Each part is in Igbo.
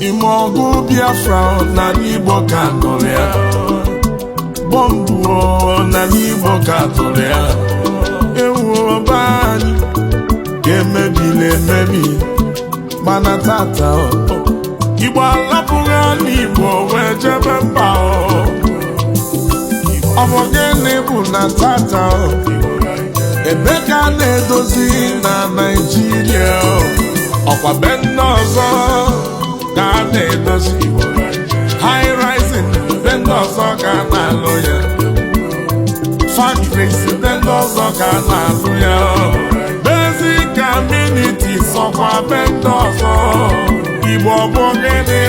Ime ọgụ Biafra na n'Igbo ka nụrụ ya, bọmbụ na n'Igbo ka tụrụ ya. Ewu be anyị ka emebili emebi, mana tata Igbo alapụghị ala Igbo wee jebe mba. Ọ bụ gịnị bụ na tata ebe ka a na-edozi na Naịjirịa? Ọkwa be ndị ọzọ ka a na-edozi high rising, be ndị ọzọ ka a na-alụ ya, factories, be ndị ọzọ ka a na-alụ ya, basic amenities sọkwa be ndị ọzọ. Igbo, ọ bụ gịnị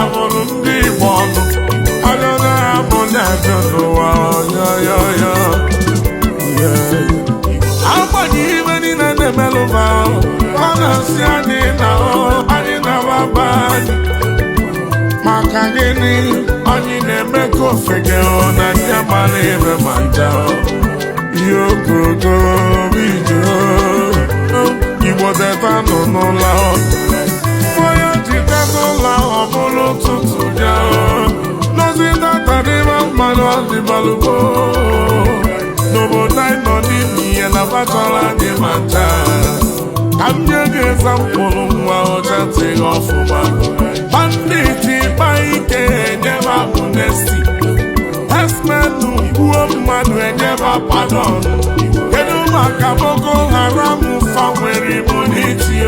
abụrụ ndị Igbo ọnụ onye na-abụ na-ajụ n'ụwa? Yoyoyo, agbanyeghị ibe niile na-emelụba, ọ na-asị anyị na anyị na-agbaba anyị. Maka gịnị anyị na-eme ka ofege na ndị amara ebe ma nja ihe ogogo ije? Igbo, teta nọ n'ụlọ. Onye ji teta ụlọ, ọ bụrụ ụtụtụ ya n'ozi data dịba mmanụ ọdịbalugbo n'obodo anyị nọ n'ime ihe na bachọrọ anyị ma ncha. Ka m nye gị example, nwa ọcha tịghị ọfụma. Bandit kpa ike, enyebe amnesty. Herdsmen gbuo mmadụ, enyebe pardon. Kedu maka Boko Haram? Fa nwere immunity o.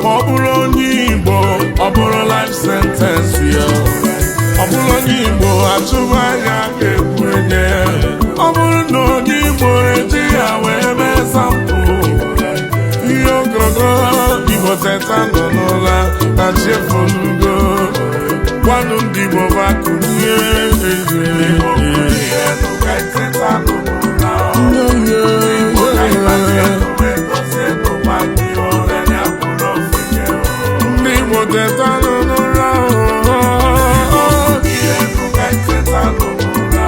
Ma ọ bụrụ onye Igbo, ọ bụrụ life sentence ya. Ọ bụrụ onye Igbo, achụba ya, ga-egbu enye. Ọ bụrụ na onye Igbo eji ya wee mee sample ihe ogogo. Igbo, teta nọ n'ụla na chefolugo. Gwanụ ndị Igbo bakunie. Igbo kunie, ka anyị teta n'ụra. Igbo, ka anyị gbazie wee dozie n'ụwa anyị o, anyị abụrụ ofeke o. Ndị Igbo, teta nọ n'ụra. Kunie, ka anyị teta n'ụra.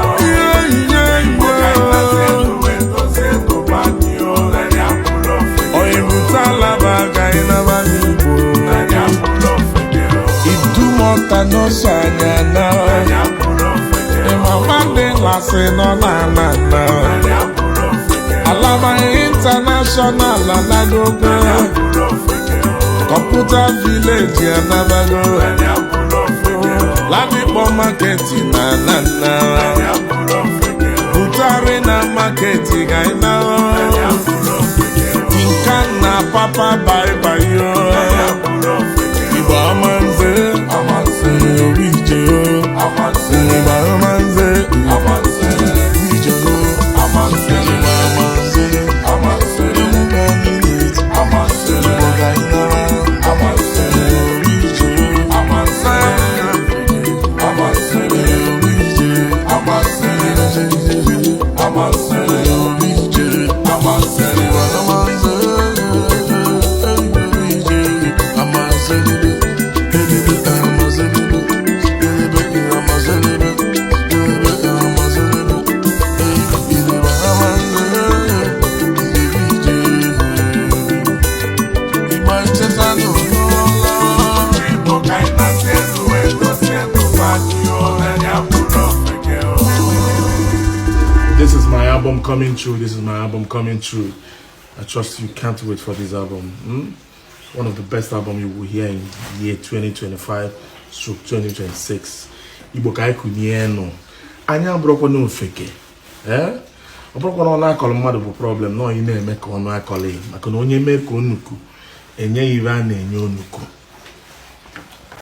Igbo, ka anyị gbazie wee dozie n'ụwa anyị o, anyị abụrụ ofeke o. Oyibute alaba ka anyị naba n'Igbo. Anyị abụrụ ofeke o. Idumọta n'ụzọ anya na Anyị abụrụ ofeke o. Ịma Mandela sị nọ na na na Anyị abụrụ ofeke o. Alaba International anagogo. Anyị abụrụ ofeke o. Computer Village anabago. Anyị abụrụ ofeke o. Ladipo Market na na na Anyị abụrụ ofeke o. Butari na market ga na Anyị abụrụ ofeke o. Tinkan na papa, bye bye yo. Anyị abụrụ ofeke o. Igbo amanze. Amanze. Orije. Amanze. Igbo amanze. Amanze. Orije. Amanze. Igbo amanze. Amanze. Amanze. Igbo ga-anara. Amanze. Orije. Amanze. Amanze. Orije. Amanze. Amanze. Orije. Amanze. Igbo amanze. Orije. Amanze. Amanze. Orije. Igbo teta n'ụlọ. Igbo, ka anyị gbazie wee dozie n'ụwa anyị o, anyị abụrụ ofeke o. This is my album coming true. This is my album coming true. I trust you can't wait for this album. One of the best album you will hear in year 2025/2026. Igbo, ka anyị kụnye nụ. Anyị abụrụkwa n'ofeke. Eh? Ọ bụrụkwa na ọnụ akọrọ mmadụ bụ problem, na ị na-eme ka ọnụ akọrọ, maka na onye mee ka onuku enye ya ibe a na-enye onuku.